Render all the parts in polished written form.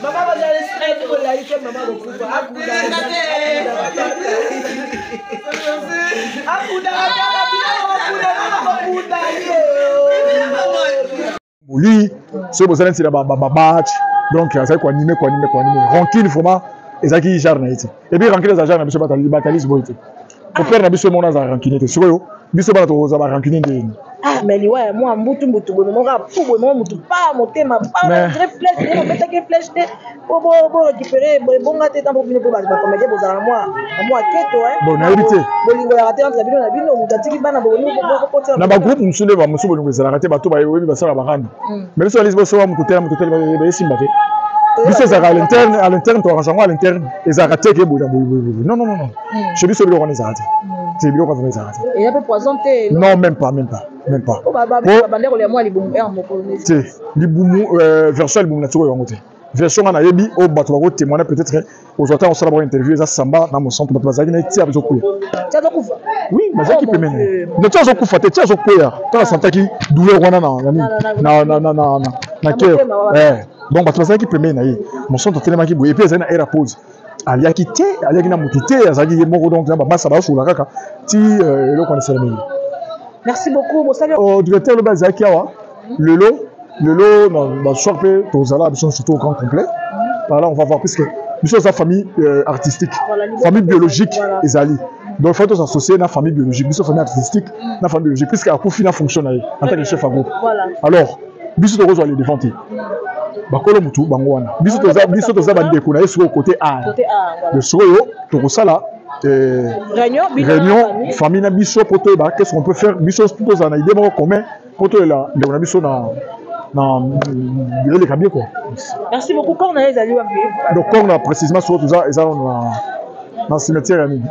Mama bazali stress molai te, mama kokufa akundaka kaka bino bakunda bakunda ye. Lui soki bozali neti na bamatch, donc azali koanime koanime koanime. Rancune vraiment ezalaki genre na ye te. Et puis rancune eza genre na biso batalise boye te. Kopere na biso mona azala rancune te. Sikoyo biso bana tokozala barancune ndenge? Ah, mais liwa ya mwa mbutu mbutu boye, moko apu boye, moko mutu pa motema pa vrai flèche nde bobetaki flèche te po bo récupérer ebonga te. Ntango bino mpo bacomédien bozala na mwa keto. Bon, nayebi te. Bolingo yaka te entre bino na bino. Moto atiki bana. Na bagroupe mosusu nde bamosusu bolingo ezalaka te. Bato bayebi basala barando, mais biso balisi bosowa motu te na motu te, esimba te. Biso ezalaka à l'interne, à l'interne toarrange yango à l'interne. Ezalaka te ke boye na boye boye. Non, non, non, non, chez biso biloko wana ezalaka te te. Biloko wana ezalaka te. Eza mpe poison te? Non, même pas, même pas, même pas. Te, libumu, version ya libumu na tiko yango te. Version nga nayebi oyo bato bakotémoigne, peut-être ozwa ntango osala bango interview, eza Samba na Mosantu. Bato bazalaki na ye ti azokwea. Oui, bazalaki pembeni no. Ti azokufa te, ti azokweya, ntango asantaki douleur wana na cœur. Donc bato bazalaki pembeni na ye. Mosantu atelemaki boye, et puis azali na aire ya pause. Aliaki te, aliaki na motu te, azalaki ye moko. Donc na bamasa bazosola kaka ti eloko wana esalameli. Merci beaucoup, bosali. Directeur lobi azalaki awa. Lelo, lelo na basoir mpe tozala biso surtout au grand complet. Par là on va voir, puisque biso eza famille artistique, famille biologique ezali. Donc faut tosassocie na famille biologique. Biso famille artistique na famille biologique, puisque akufi na fonction na ye en tant que chef à groupe. Alors biso tokozwa le devant te. Bakolo mutu bango wana. Biso toza bandeko na ye. Sikoyo côté art, sikoyo tokosala réunion. Famille na biso po toyeba qu'est-ce qu'on peut faire. Biso tozala na idée moko commun po toyela ndeko na biso na eleka bien quoi. Merci beaucoup. Corps na ye ezali wapi? Donc corps na précisément sikoyo toza eza na cimetière ya nini,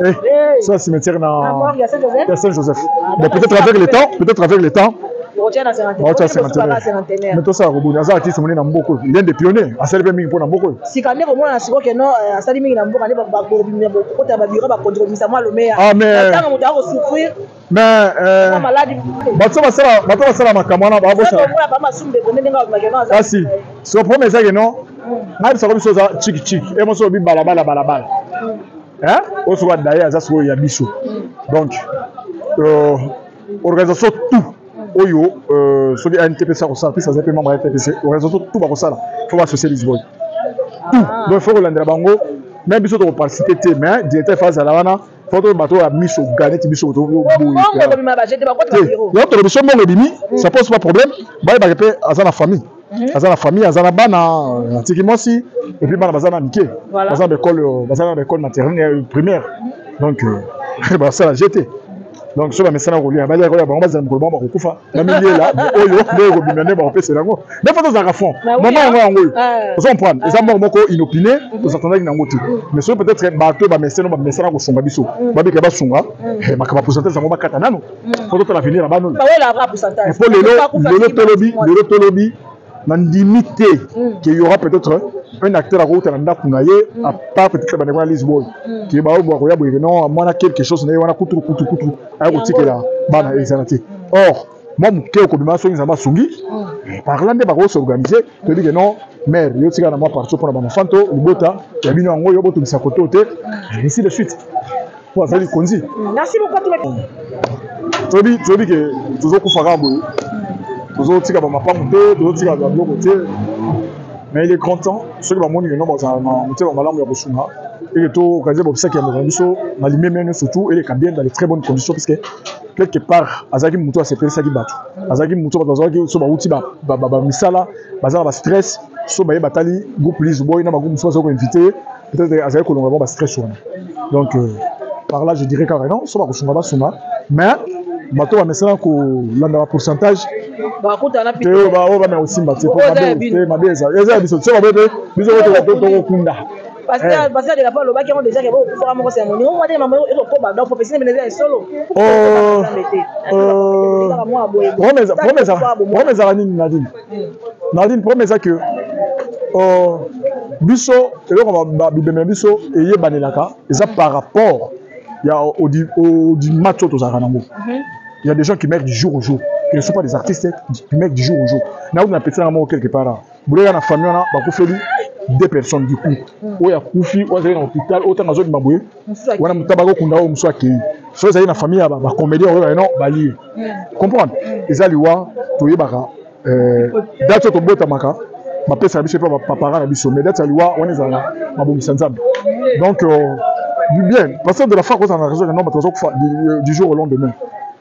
c'est un cimetière na ya Saint Joseph. Bon, peut-être avec le temps, peut-être avec le temps baotia cinquantenaire. Mais tosala kobuni, aza artiste monene na mboka oyo, l'un des pionniers. Asali mpe mingi mpo na mboka oyo. Sika nde komona na sikoyo keno asali mingi na mboka nde bakokota babiro, bakonzi kobimisa mwa lomeya. Ah, mais ntango moto akosouffrir. Mais bato basala makambo wana babosana. Kasi so problème eza ke non, nayebisako biso oza chiki chiki e moso obi balabala balabala oyo soko adaye aza sikoyo ya biso. Donc organisation tout oyo soki ANTPC akosala, puisque aza mpe membre ya ANTPC, organisation tout bakosala, faut baassocie Lisboy tout. Donc faut kolandela bango. Même biso tokoparticipe te, mais directeur fa azala wana. Faut to bato ya miso ga neti biso. Yango tolobi biso mbongo ebimi, ça pose pas problème. Bayebaka mpe aza na famille, aza na famille, aza na bana, atiki mwasi, et puis bana baza na mike, baza na baécole, baza na baécole maternelle, primaire. Donc basala gt. Donc so bamesana kolia, balia kolia bango, bazala mokolo bango bakokufa na miliela oyo nde ekobima nde bakopesela yango. Nde faut tozalaka fond mama yango yango oyo. Ozo comprendre, eza moko moko inopiné, tozatandaki nango te. Mais soki peut-être bato bamesana, bamesana kosunga biso, babika basunga makambo ya pourcentage yango, bakata nano po totala avenir ya bana oyo. Po lelo, lelo tolobi, lelo tolobi, na ndimi te qu'il y aura peut-être un acteur akouta na ndako na ye, à part peut-être bandeko na Lisboy ke baoyo bakoya boye non, mwana quelque chose na ye wana kutu kutu kutu aya kotikela bana, ezala te. Or mwa moke okobima soki Nzambe asungi, par là nde bakos'organiser. Toyebi ke non, mare yo tika na mwa partie mpona bamafanto libota ya bino yango oyo botongisa koto te, ainsi de suite, po azali konzi. Merci beaucoup. Toyebi ke tozokufa kaka boye, tozotika bamapangu te, tozotika babiloko te. Mais il est grand temps, soki bamoni keno bazala na motema malamu ya kosunga eke toorganize baobsèques ya ndeko na biso na limemia nyonso, surtout eleka bien dans les très bonnes conditions, puisque quelque part azalaki motu asepelisaki bato, azalaki motu bato bazalaki so bauti bamisala, baza na bastress, so baye batali groupe Lisboy na bagroupe mosusu bazali koinvite ye, peut-être azali kolongola bango bastress wana. Donc par là je dirais kaka non, so bakosunga, basunga. Mais bato bamesana kolanda bapourcentage te, oyo bamea kosimba te, te mabe eza ya biso. So baboye mpe biso tokokunda. Pasteur de la foi alobaki yango déjà ke bokufaka moko se moningo mwa te, mama ekokoba. Donc prophétie nde eza solo. Problème ezalaka nini, Nadine? Nadine, problème eza ke biso eloko bibembe na biso eyebanelaka eza par rapport ya audimat oyo tozalaka nango. Il y a des gens qui meurent du jour au jour, qui ne sont pas des artistes, qui meurent du jour au jour. Nauti na petit nanga moko quelque part. Bolela na famille wana bakufeli deux personnes du coup. Oyo akufi, oyo azali na hôpital, oyo ntango azobima boye, wana moto bakokunda oyo mosusu akei. Soki ezali na famille ya bacomédien oyo non balie. Comprendre? Eza liwa toyebaka date oyo tobotamaka bapesaka biso epa baparent na biso, mais date ya liwa wana ezalaka mabongisa Nzambe. Donc bien, pasteur de la foi kozala na raison, non, bato bazokufa du jour au lendemain.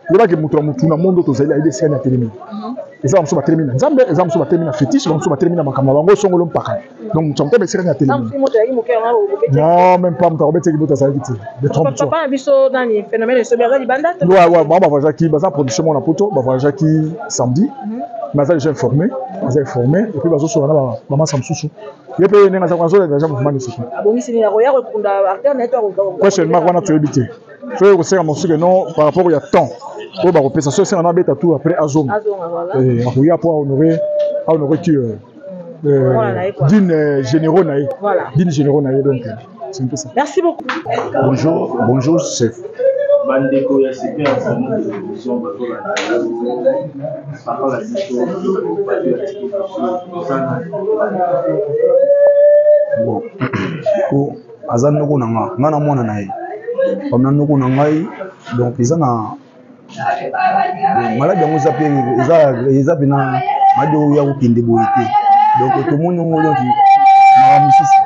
Yebaki moto na motu na monde tozali ayebi esika nini atelemi. Eza bamosusu batelemi na Nzambe, eza bamosusu batelemi na fétiche, bamosusu batelemi na makambo na bango songolo mpaka. Donc moto ya moto esika nini atelemi. Non, même pas moto akobetaki moto azalaki te. Détrompe-toi. Papa na biso nani phénomène esobi aza libanda? Ouais, bango bavoyageaki, baza production moko na poto, bavoyageaki samedi. Mais aza déjà informé, aza informé et puis bazosola na bamasa mosusu. Ye mpe ndenge aza azolela déjà mouvement nyonso te. Abongisi nini, akoya kokunda artère na ye to? Prochainement wana toyebi te. Soki kosenga mosusu ke non, par rapport ya temps oyo bakopesa, soki esenga na abeta tour après azonga, akoya mpo ahonore ahonore ki dine généraux na ye, dine généraux na ye. Donc c'est un peu ça. Merci beaucoup. Bonjour, bonjour chef. Bandeko ya Super Salon Télévision bazolanda yo, papa na biso bato ya tiki biso. Bon, po aza noko na nga, nga na mwana na ye, pamna noko na ngai. Donc eza na maladi yango, eza mpe eza mpena maladi oyo ya kokende boye te. Donc tomoni yango, donc makambo mosusu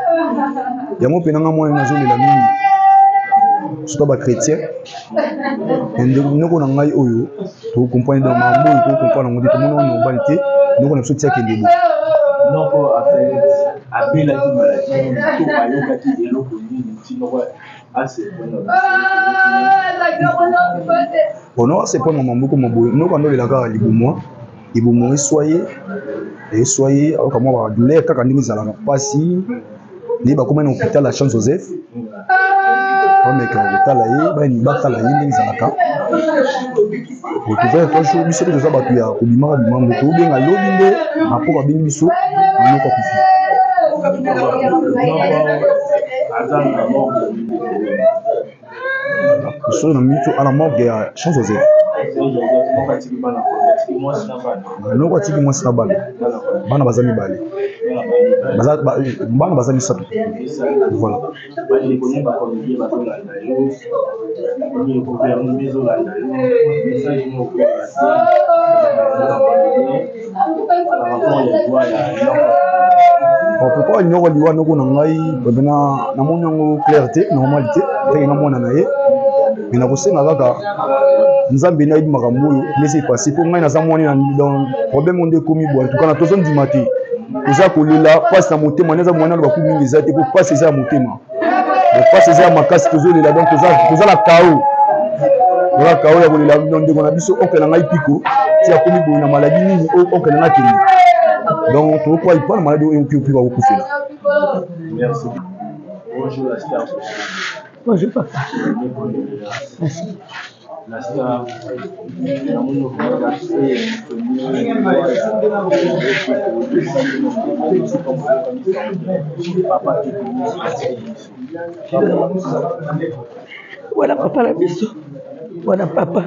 yango mpena nga mwana nazolela mingi, surtout bachrétien. Noko na ngai oyo tocomprendre, donc makambo oyo tocomprendre yango te, tomoni yango normal te. Noko na biso ti akende boye. Noko abelaki maladi nini to ayokaki eloko nini ti noko asepona? Bon, noko asepona mambo ekoma boye. Noko andolela kaka libumu, libumu eswa ye, eswa ye, ayoka mwa badouleur kaka ndenge ezalaka mpasi. Nde bakomai na hôpital ya Champ Joseph, bamekaka kotala ye, bayini batala ye ndenge ezalaka. Toza toujours biso mpe toza bato ya kobimaka bimambo, tobenga lobi nde apo babengi biso monoko akufi. Biso na mito ana morgue ya Champ Joseph. Noko atiki mwasi na bana, bana baza mibale, bana baza misato, voilà. Bandeko ne bacomédien bazolanda yo, gouvernement ezolanda yo, message moko par rapport ya liwa ya Pourquoi nyoko liwa noko na ngai pena namoni yango clair te, normal te, ndenge nga mwana na ye. Me nakosenga kaka Nzambe nayebi makambo oyo ndenge epasi, mpo ngai naza mwana na donc problème oyo nde ekomi boye. En tout cas na tozondima te, toza kolela mpasi na motema. Nde eza mwana aloba ku mingi eza te, mpo mpasi eza ya motema, donc mpasi eza ya makasi, tozolela. Donc toza na kao, toza kao ya kolela ndeko na biso, oncle na ngai Piko, ti akomi boye na maladi nini oyo oncle na ngai akende. Donc tokokwai mpo na maladi oyo Piko akokufela. Merci. Bonjour la star. Bonjour papa. Merci. La star, namoni okomaka papa. Wana papa na biso, wana papa,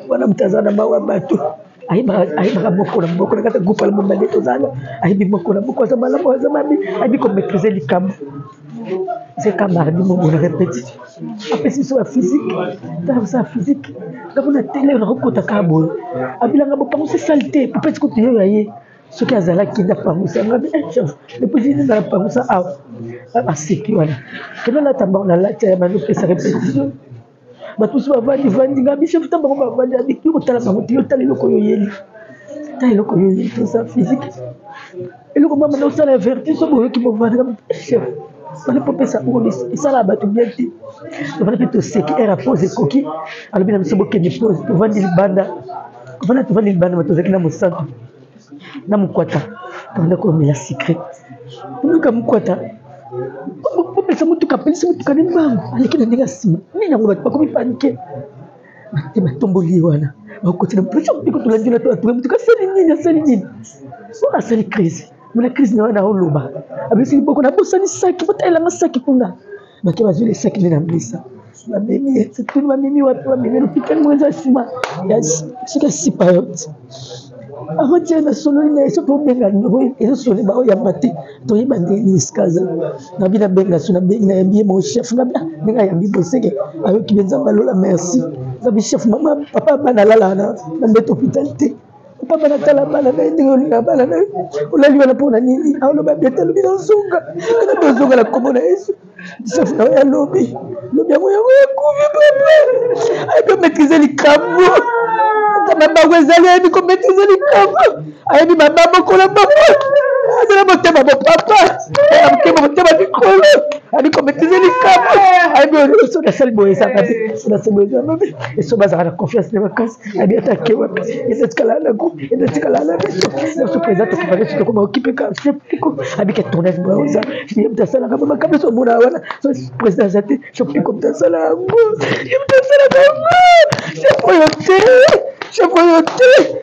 wana moto aza na mawa bato, ayebaka moko na moko na kati ya groupe ya mobali tozala, ayebi moko na moko aza malamu, aza mabe, ayebi komaîtrise likambo. Zeka mardi moko na répétition, apesi biso ba physique, tala biso ya physique ntango na tele nakokota kaka boye, abilanga bopangusi sale te, popesi kutu yo ya ye soki azalaki nde apangusa nga chef depuis ezala pangusa awa, aseki wana kende alata bango nalati ya bazopesa répétition. Bato mosusu bavandi vandi, nga biso ta bango bavandi, abiki kotala bango te, yo tala eloko oyo oyeli, tala eloko oyo oyeli, toza physique, eloko mama na osala vertu so boyoki bovandi chef bali popesa oyo esalaka bato bien te. Tovandi mpe toseki, heure ya pause ekoki, alobi na biso bokende pause, tovandi libanda, tovandi tovandi libanda, bato tozalaki na mosantu na mokwata, tovanda komela sucre, toyoka mokwata popesa motuka, apelisi motuka ne mbangu, aleki na ndenge ya nsima nini yango, bato bakomi panike te, batomboli ye wana, bakoti na pression mpiko, tolandi na toatube motuka, asali nini, asali nini, oyo asali crise mona crise na wana, oloba abisi liboko, nabosani saki, botalelanga saki kuna, bake bazwi lesaki nde na mesa, bamemi ye, tuni bamemi wapi, bamemi lopitali moko eza nsima ya sika sipa yo. Avant-hier nasololi na ye, soki obenga nimero ezosone baoyamba te, toyeba ndenge nini esika aza. Nabi nabenga so nabengi nayambi ye mon chef, ngabi ah, ndenge ayambi boseke ayoki be Nzambe alola merci. Ngabi chef, mama papa bana alalaka na mbeto hôpital te, papa bana tala bana na ye ndenge olingaka bana na ye, olali wana mpo na nini? Aoloba bete alobi nazonga, nabi ozonga na kombo na Yesu. Chef na ye alobi lobi yango yango ekomi papa ayebi omaîtrise likambo, ata mabango ezali ayebi komaîtrise likambo, ayebi mama moko na moko, aza na motema bopapa, na motema motema likolo, ayebi komaîtrise likambo, ayebi oyo soki asali boye eza mabe, soki asali boye eza mabe. Eso bazalaka na confiance na makasi, ayebi ata ake wapi, eza tikala na groupe, eza tikala na biso nyonso. Président tokipaka biso, tokoma okipe ka chef Piko abika tournage boye oza ye moto asalaka ba makambo nyonso omona wana. So président aza te, chef Piko moto asala yango, ye moto asalaka yango, chef oyo te, chef oyo te.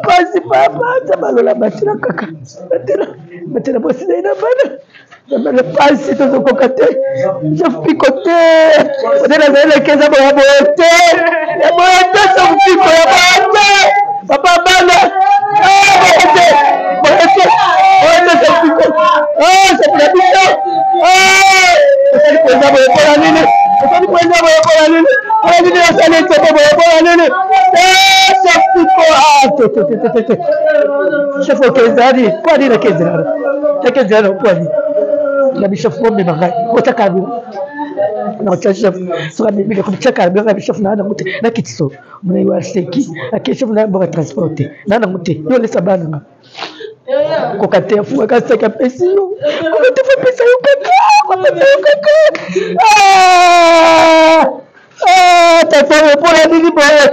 Pasi papa, Nzambe alola, batela kaka, batela, batela mwasi na ye na bana. Nzambe pasi tozokoka te, chef Piko te, ote nazali na keza boya boye te, ya boye te, chef Piko ya boye te, papa bana boye te, boye te, boye te, chef Piko, chef na biso osali mpenza boye mpona nini? Osali mpenza boye mpona nini? Mpona nini osali etoko boye mpona nini? Chef Piko te te te te te, chef okezali mpo nini? Akezali nakezela na pwani na bichef bomema ngai kotya carburant na otya chef, soki amemi nakomi tya carburant na bichef naa nango te, nakitiso mona yo aseki ake chef na mboka transport te naa nango te, yo olesa bana nga koka te, afungaka saki apesi yo, koka te, fapesa yo kaka, kopesa yo kaka. Tata oyo mpona nini boye?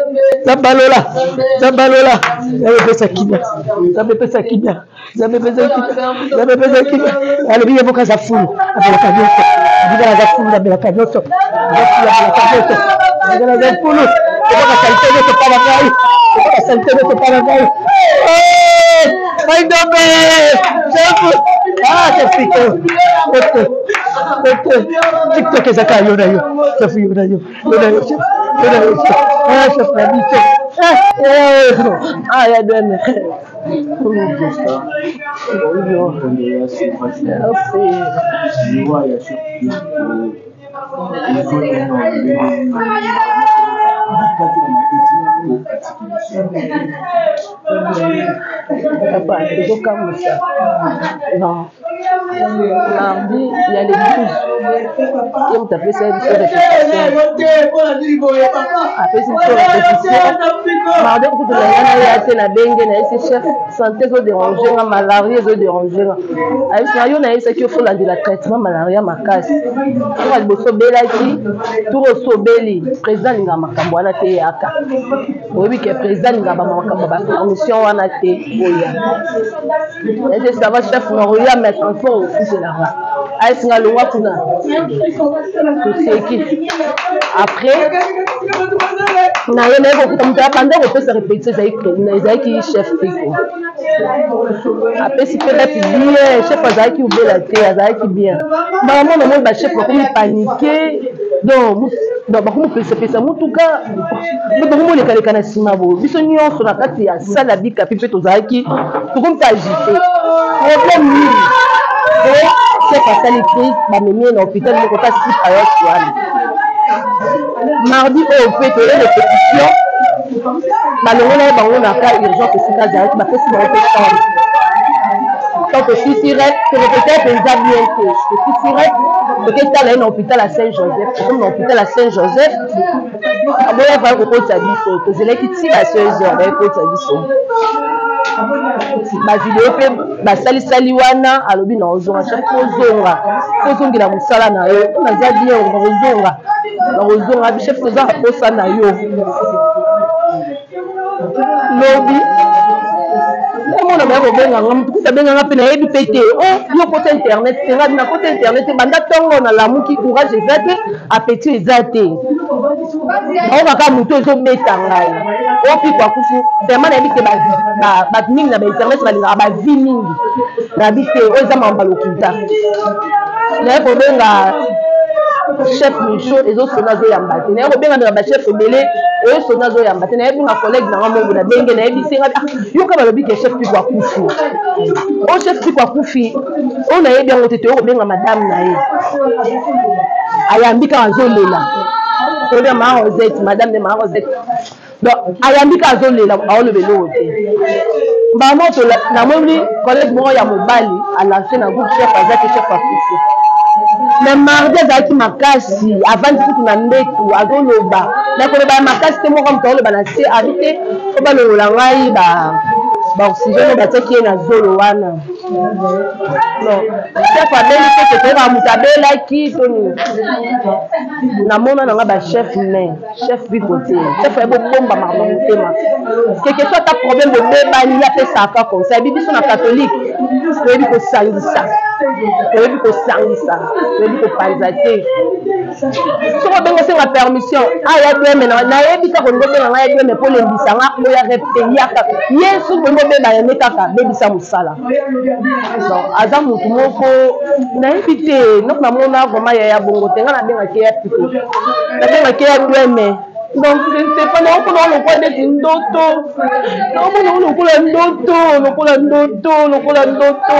Nzambe alola, Nzambe alola, Nzambe epesa kimia, Nzambe epesa kimia, Nzambe epesa kimia, Nzambe epesa kimia. Alobi ye moko aza fulu, amelaka nyonso, abikala aza fulu, amelaka nyonso, aza fulu, amelaka nyonso, abikala aza fulu, ebaka salite nyonso mpa na ngai, ebaka salite nyonso mpa na ngai. Mai ndombe chef, chef Piko ote ote, TikTok ezaka yo na yo, chef, yo na yo, yo na yo, chef, yo na yo, chef, chef na biso. Ya bien. Merci. Papa, ezokamwisa. Non, mardi ya le 12 ye moto apesa biso répétition, apesi biso répétition mardi. Kutu na ngai naya te, nabenge nayesi chef, santé ezoderange nga, malaria ezoderange nga. Ayebisi nga, yo nayebisaki yo folandela traitement malaria makasi, toka liboso obelaki, tour osi obeli. Président alingaka makambo wana te, eyaka oyebi ke président alingaka bamakambo ya bapermission wana te. Oya ete ça va chef, nakoya mais transport ofutelaka. Ayebisi nga, longwa kuna. Toseki. Après naye naye kokuta moto abanda kopesa répétition, ezalaki chef Piko, apesi mpe rep bien. Chef azalaki obela te, azalaki bien. Mbala mona moi bachef bakomi paniqué, donc bakomi pesapesa motuka, bakomi olekaleka na nsima boye. Biso nyonso na kati ya salle ya bikapi mpe tozalaki, tokomi mpe agité, problème nini? Chef asali crise, bamemi ye na hôpital moko ta sipa yos wana. Mardi oyo mpe toye répétition, balongola ye bango na cas urgence esika azalaki, bapesi bango mpe chambre. Donc tosisi rep, torépéte mpenza bien te, tosisi rep, toketala ye na hôpital ya Saint Joseph. Tokomi na hôpital ya Saint Joseph, aboya vaya kokotisa biso, tozelaki ti ba 16 heures bayekotisa biso. Bavideo mpe basalisali wana, alobi na ozonga chef, ozonga, ozongela mosala na yo, naza bien, nakozonga, nakozonga chef, toza na posa na yo. Lobi omona baya kobenganga, motu kuta abenganga mpe nayebi mpe te, o yo kota internet te, ngai nakota internet te. Banda ntongo nalamuki, courage eza te, appétit eza te, aokaka motu ezobeta ngai. Opiko akufi vraiment, nayebi te, bato mingi na bainternet balingaka bavie mingi, nayebi te oyo eza makambo lokuta. Naye kobenga Chef Micho ezosona azoyamba te, naye kobenga bachef ebele ezosona azoyamba te. Nayebi nga collègue nanga mongo na benge, nayebisi nga ah, yoka balobi ke chef Piko akufi, o chef Piko akufi, oyo nayebi yango te. Toye kobenga madame na ye, ayambi kaka azolela, toyebi ma Rosette, madame de ma Rosette. Donc ayambi kaka azolela, aoloba eloko te. Mbala moko namoni collègue moko ya mobali alance na groupe, chef aza te, chef akufi. Mais mardi azalaki makasi, avandi kutu na mbetu, azoloba na koloba ya makasi te, moko moto aoloba na se abi te po balongola ngai baoxygène oyo batiaki ye na zolo wana. Non, chef abeli te, ke toyebaka moto abelaki to nini. Namona nanga bachef, mais chef Biko te, chef aye bobomba makambo ya motema keke so ata problème bobebani, ye apesaka conseil. Abi biso na catholique toyebi kosangisa, toyebi kosangisa, toyebi kopanza te. Soki obengi osenga permission aya deme, nayebi kaka olingi obenga ngai ya deme mpo olembisa nga, oya repte yaka ye. Soki bolingi obeba yande kaka bebisa mosala. Donc aza motu moko nayebi te, donc namona vraiment yaya bongo te. Ngai nabengaki ya Piko, nabengaki ya dweme. Donc je ne sais pas, naomona lokola neti ndoto, naomona lokola ndoto, lokola ndoto, lokola ndoto.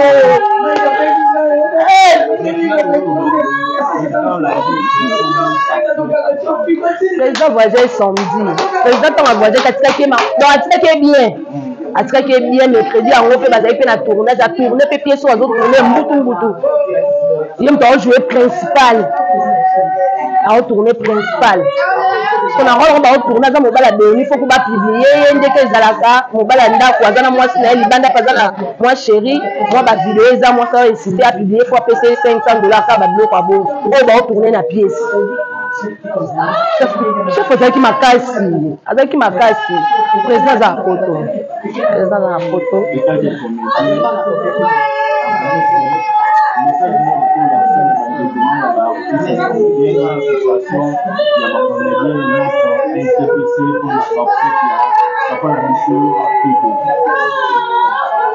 Président voyage samedi, président ntango avoyage atikaki, donc atikaki ye bien, atikaki ye bien. Mercredi yango mpe bazali mpe na tournage, atourne mpe pièce oyo azotourne mbutu mbutu, ye moto aojoue principal, aotourne principal so na role yango baotourne. Aza mobali abeni, fo ko bapublie ye ndenge ezalaka mobali ya ndako, aza na mwasi na ye libanda, mpe aza na mwa chéri, mwa bavideo eza mwasi oyo insiste apublie, fo apesa ye 500 $, kaka babiloko ya bongo oyo baotourne na pièce. Chef azalaki makasi, azalaki makasi. Président aza na poto, président aza na poto.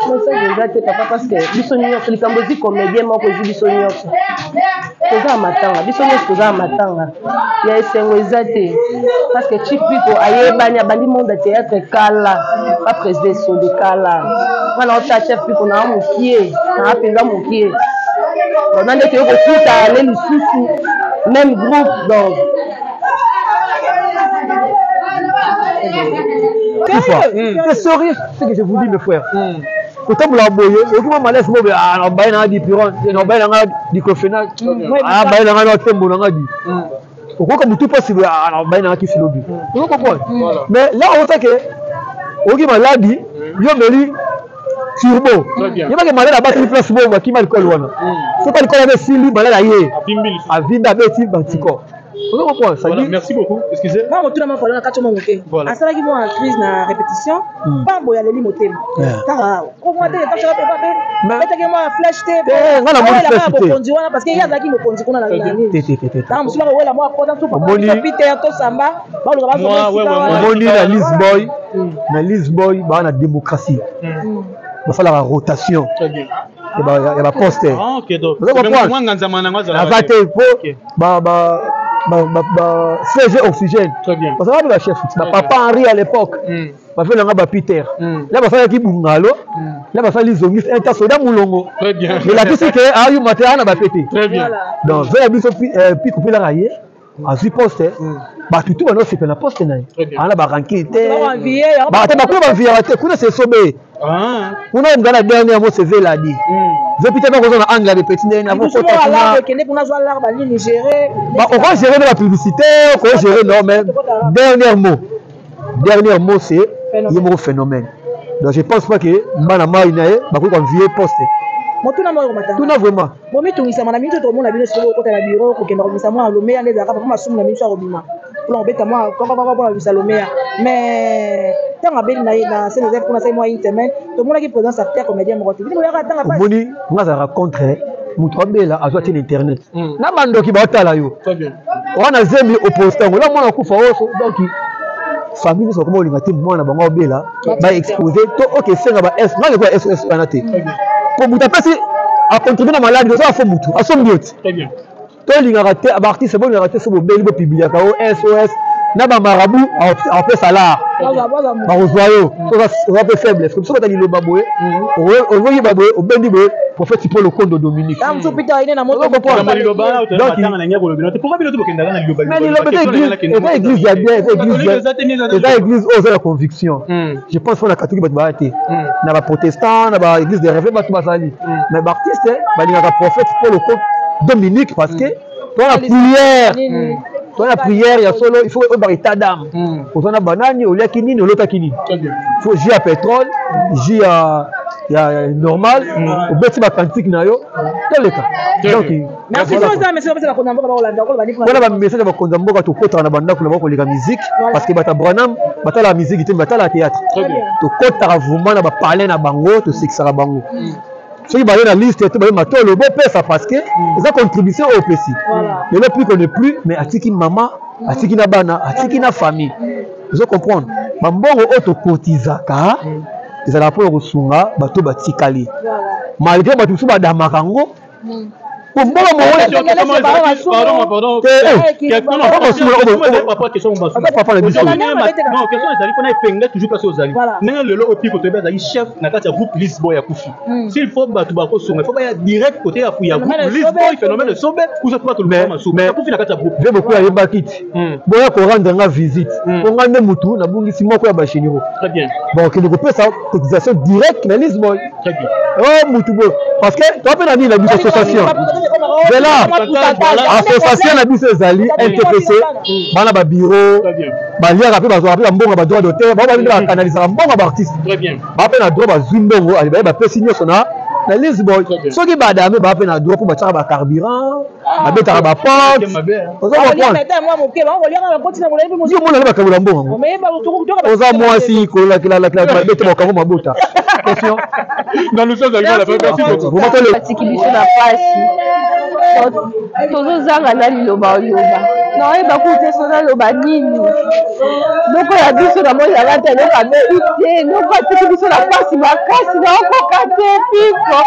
Message eza te papa, parce que biso nyonso likambo ezi comédien moko, ezi biso nyonso toza na matanga, biso nyonso toza na matanga ya esengo eza te, parce que Chief Piko ayebani, abandi monde ya théâtre kala, pa président Esode kala. Nga na ota chef Piko naa mokie, naa mpenza mokie, donc na nde toye kokuta ne lisusu même groupe, donc C'est sérieux ce que je vous dis, mes frères. Kotambola boye, oyoki mwa malaise mo boye, ah, nabaye nanga dipiron, nabaye nanga diclofenac, ah, baye nanga na tembo nanga di okoyoka motu mpasi boye, ah, nabaye nanga kisi lobi, ozo comprendre. Mais là ozake oyoki maladi, yo meli turbo, yebake malade abateli place bongo, akima likolo wana. Soki likolo wana esili, malade aye avimbi, abeti bantikor. Ozo comprendre ça? Voilà, merci beaucoup. Excusez. Moi, motuna moko na kati moke. Asalaki mwa crise na répétition. Pambo ya leli motema. Kaka komwa te tango pe pe betaki mwa flèche te. Nga na moni flèche te. Mokonzi wana, parce que ye azalaki mokonzi kuna na nini. Te te te te. Tango mosusu bakowela mwa kota so papa Peter to Samba baluka bazwa. Omoni na Lisboy, na Lisboy ba na démocratie. Basalaka rotation ya baposte. Aza te po ba siège oxygène, bazalaka mpe bachef, bapapa Henri à l'époque, bafeli nanga bapeter la basalaki bungalo la basali zongisi un soda molongo, elakisi ke ayuma te, aa na bapete. Donc ve ya biso Piko mpelaka ye azwi poste, bato tu bando osepela na poste na ye, aa na barankine te, te bakuna baviyaka te kuna, se sobe kuna nga na dernier mot, c'est veladi ve pita bakoza na angle ya bepeti ndenge oko gérer na bapublicité, oko gérer non, mais dernier mot, dernier mot c'est ye moko phénomène. Donc je pense pas que mbana mai na ye bakoki koenvier poste. Motuna moko matanga. Tuna vraiment. Bomitungisama na mingi, tokomona bino sikoyo okota na bureau, kokenda kobimisa mwa lomeya nde ezalaka papa masumu na miso akobima mpona kobeta mwa kokokoko mpona kobimisa lomeya. Mais ntango abeli na ye na Saint Joseph kuna, asali mwa une semaine, tomonaki présence acteur comédien moko te. Bino boyaka ntanga. Omoni, nga azalaka contre moto abela azwa te na internet na bandoki baotala yo wana zembi oposte yango la mwana akufa oyo. Donc famille nyonso bakoma kolinga te mwana bango abela baexpose to oke esenga ba s nga lokola sos wana te, po moto apesi acontribue na maladi, oza fo motu asombi yo te. Tolingaka te baartiste, bolingaka te so bobeli bopubliaka o SOS na bamarabu apesa lar bakozwa yo. Oza mpe faible soki bata liloba boye, ozoyiba boye, obendi boye, prophète Paul Okondo Dominique. Mais liloba eza église ya bien, eza église oyo oza na conviction. Je pense mpo na catholique bato baya te, na baprotestant, na baéglise de réveil bato bazali, mais baartiste balingaka prophète Paul Okondo Dominique parce que toza na prière, toza na prière ya solo. Il faut oyebaka état d'âme, oza na banani, oliaki nini, olotaki nini. Faut jus ya pétrole, jus ya normal, obeti bacantique na yo, toleka. Donc wana bamessage ya bakonzi ya mboka, tokotaka na bandako na bango koleka musique, parce que bato ya Branham batalaka musique te, batalaka théâtre. Tokotaka vraiment na bapalais na bango, tosekisaka bango. Soki baye na liste te, baye matolo, bopesa, parce que eza contribution oyo opesi lelo. Plus qu'on ne plus, mais atiki mama, atiki na bana, atiki na famille. Ozo comprendre, bambongo oyo tokotizaka ezalaka mpona kosunga bato batikali, malgré bato mosusu badamaka yango po mbongo. Papa na biso. Question ezali mpona epenge toujours place ozali ndenge lelo oyo Piko toyebi azali chef na kati ya groupe Lisboy ya kufi. S'il faut bato bakosunga, il faut baya direct côté ya groupe Lisboy, phénomène sobe kuza mpo bato luka masumu akufi na kati ya groupe. Ve beaucoup ayebaki ti boya korendre nga visite mpo nga nde mutu nabungisi moko ya bagénéraux. Très bien. Bon, okende kopesa cotisation direct na Lisboy o mutu boye, parce que toa mpe na nini na biso, association zela, association na biso ezali NTPC, bana babureau baliaka mpe bazwaka mpe bambongo ya badroit d'auteur. Bao babi nde bakanalisaka mbongo ya baartiste, baa mpe na droit. Bazwi mbongo, baye bapesi nyonso na Lisboy. Soki badame baa mpe na droit mpo batiaka bacarburant, babetaka baporte, oza comprendre? Yo mona bakabola mbongo yango, oza mwasi kolakelalakela mabe te, bakango mabota. Question. Batiki biso na pasi, tozozanga na liloba oloba, naoyeba kutu so naloba nini. Noko ya biso namonaka te, eloko abebi te. Noko atiki biso na pasi makasi, naokoka te. Piko,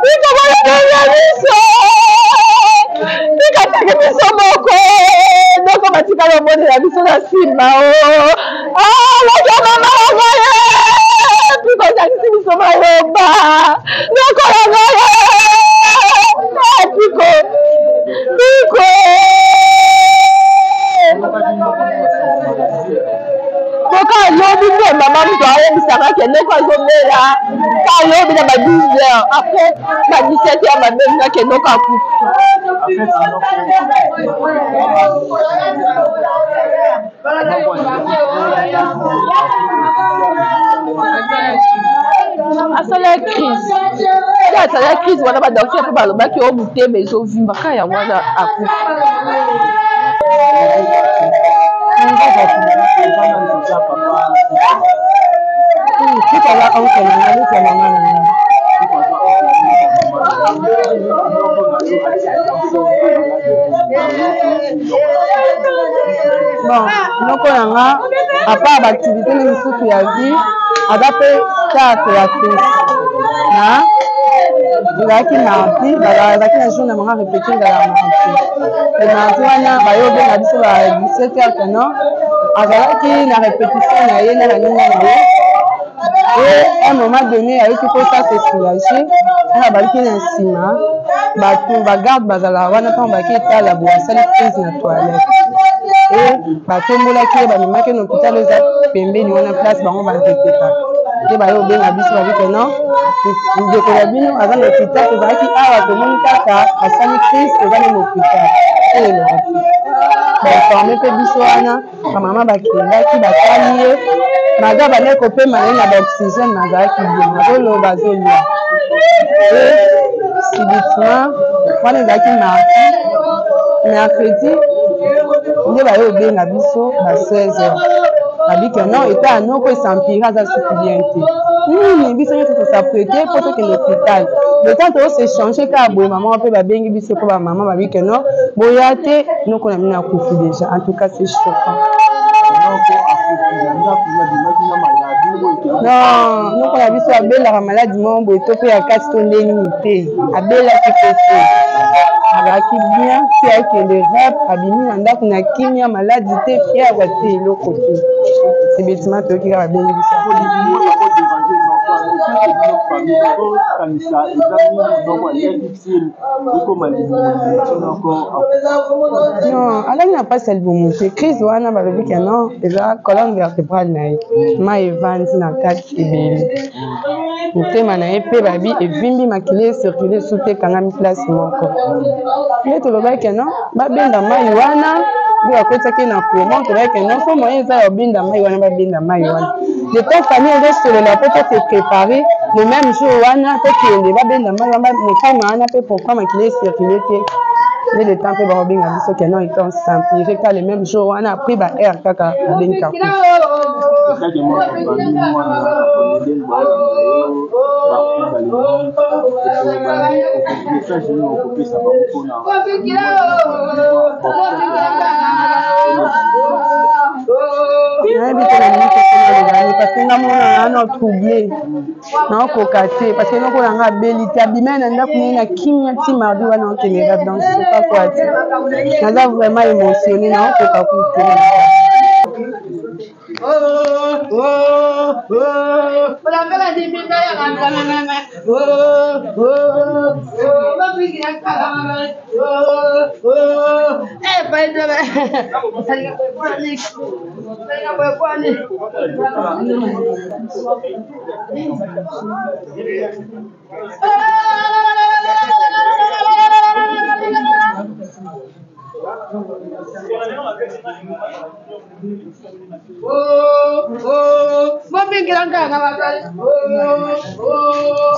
Piko, bolobela biso, Piko atiki biso moko. Noko batikali omonela biso na nsima o loka mama yango ye. Piko ozalisi biso maloba, noko yango ye. Piko, Piko. Soki alobi nde mama moto ayebisaka ke ndeko azobela, ka alobi na ba 12 heures, après ba 17 heures babengaka ke ndeko akufi. Asala crise nde asala crise wana, badocteur mpe balobaki oyo motema ezovimba ka, yango wana akufi. Tikala oncle na nga, leki ya mama na nga. Bon, noko na nga, à part baactivité ne misusu ya vie, aza mpe star créatrice. Na ezalaki mardi, bazalaki na jour na bango répété, ezalaka mardi. Le mardi wana baye obenga biso ba 17 heures keno azalaki na répétition na ye na baninga na ye, et à un moment donné ayoki mposa se soulager. Wana baliki na nsima, bato bagarde bazalaka wana, ntango baki etala boye, asali crise na toilette e batombolaki ye, bamemaki na hôpital eza pembeni wana, place bango barepetaka. Nde baye obenga biso, babi ke non, ndeko na bino aza na hôpital. Tozalaki awa, tomoni kaka asali crise, eza nde na hôpital elelaki. Bainforme mpe biso wana, bamama bakendaki, batali ye, maga bandaki kopema ye na baoxygène, nazalaki bien, azoloba, azolia. E subitement, wana ezalaki mardi, mercredi nde baye obenga biso ba 16 heures, babi ke non, eta ya noko es'empire, aza susu bien te. Nini, biso nyonso tos'apprêter mpo tokende hôpital. Le temps tozos'échange kaka boye, mama mpe babengi biso mpo bamama babi ke non, boya te, noko na bino akufi déjà. En tout cas, c'est choquant. Non, noko na biso abelaka maladi moko boye to mpe ya kati to nde nini te, abelaki mpe te. Azalaki bien ti akende rep, abimi na ndako na kimia, maladi te, fièvre te, eloko te. Subitement toyoki kaka babengi biso. Non, alaki na mpasi ya libumu te. Crise wana balobi ke non, eza colonne vertébrale na ye, mai evandi na kati ebele. Motema na ye mpe babi evimbi, makila ecircule su te, ekangami place moko. Nde tolobaki ke non, babenda mai wana, nde bakotisaki na courant. Tolobaki ke non, fo moyen eza ya kobenda mai wana, babenda mai wana. Le temps famille ezosolola mpo to se préparer le même jour wana, tokende babenda mai wana, motema wana mpe pourquoi makila ecircule te. Nde le temps mpe bakobenga biso ke non, etant s'empire ka le même jour wana, après ba heure kaka babengi kakufi. Nayebi te na nini tokolobani, parce que nga mona nga na trouble, naokoka te, parce que noko na nga abeli te, abimai na ndako naye na kimia ti mardi wana okende rep. Donc je sais pas quoi dire, naza vraiment émotionné, naokoka kutu.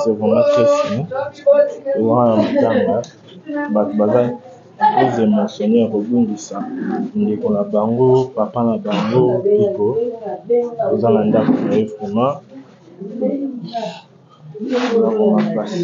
C'est vraiment triste, hein? Wana matanga, bato baza très émotionné ya kobungisa ndeko na bango, papa na bango Piko. Oza na ndako na ye, vraiment ezakoma mpasi.